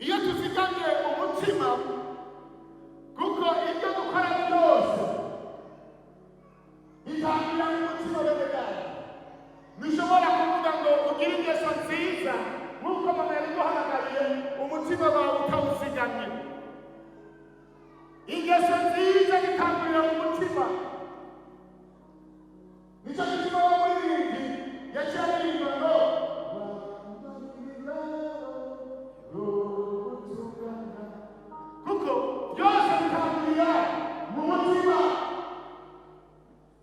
Iyo tuzigamye umutima, kuko ibyo dukora byose bitangira mu mutima. Bene data, ntushobora kuvuga ngo ugire ingeso nziza nk'uko mama yabiguhamagariye, umutima wawe utawuzigamye. Ingeso nziza zitangurira mu mutima. Nicyo gituma wo muririmbyi yaciye aririmba ngo "Wambarira ubutungana", kuko byose bitangurira mu mutima.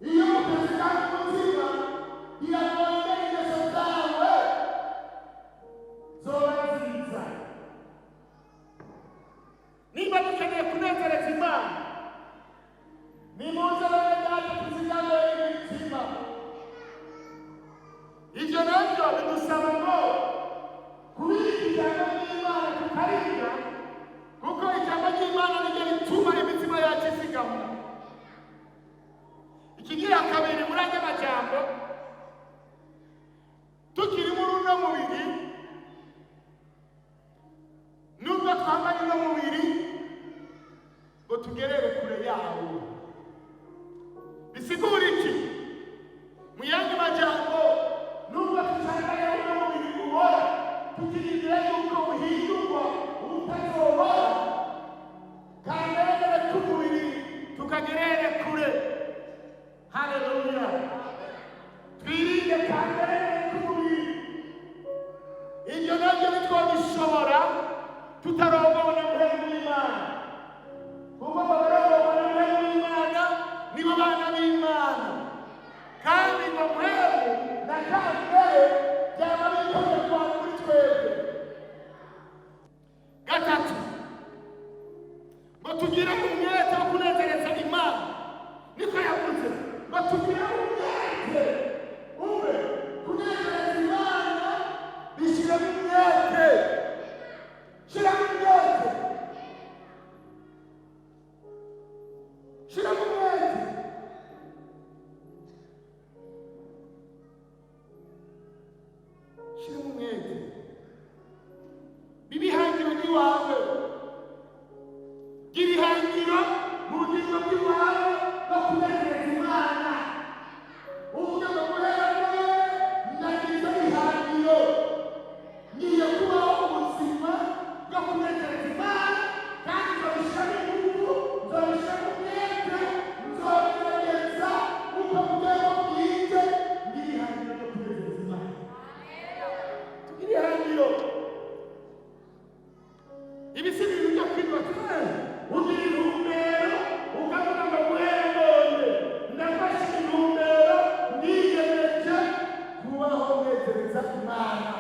Iyo utazigamye umutima, biragoye ingeso zawe zoba nziza. Niba dukeneye kunezereza Imana, nimuze bene data, tuzigame imitima. Ibyo nabyo bidusaba ngo kubika ijambo ry'Imana, tukariga, kuko ijambo ry'Imana niryo rituma imitima yacu izigamwa. Ikigira kabiri muri aya majambo, tukiri muri uno mubiri, nubwo twambaye uno mubiri, ngo tugerere kure yawo. Bisigura iki mu yandi majambo? Nubwo tucambaye uno mubiri ubora, tukirindira yuko uhindurwa utazobora, kamere k'umubiri tukagerere kure. Haleluya! Twirinde kamere k'umubiri. Ibyo nabyo ntitwabishobora tutarongowe na Mpwemu w'Imana, kuko abarongowe na Mpwemu w'Imana nibo bana b'Imana. Kandi ngo Mpwemu na kamere byaba bikorerwa muri twebwe. Gatatu, ngo tugire umwete wo kunezereza Imana. Niko yavuze ngo tugire umwete umwe. Kunezereza Imana bishyiramo umwete. Shyiramo umwete, shyiramo umwete, shyiramo umwete. Bibe ihangiro ry'iwawe. Gira ihangiro mu bugingo bw'iwawe no kunezereza Imana. Uvuge ngo guhera none ndagize ihangiro, ngiye kubaho ubuzima bwo kunezereza Imana, kandi nzobishyiramo ingufu, nzobishyiramo umwete, nzogerageza uko bugenda bwije. Ngira ihangiro ryo kunezereza Imana. Tugire ihangiro. Ibi si ibintu byo kwibaza. Ugira intumbero, ukavuga ngo guhera none ndafashe intumbero, ndiyemeje kubaho nezereza Imana.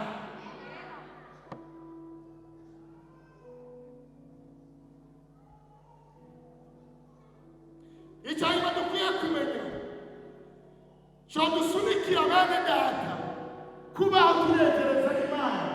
Icya nyuma dukwiye kumenya cyodusunikira, bene data, kubaho tunezereza Imana.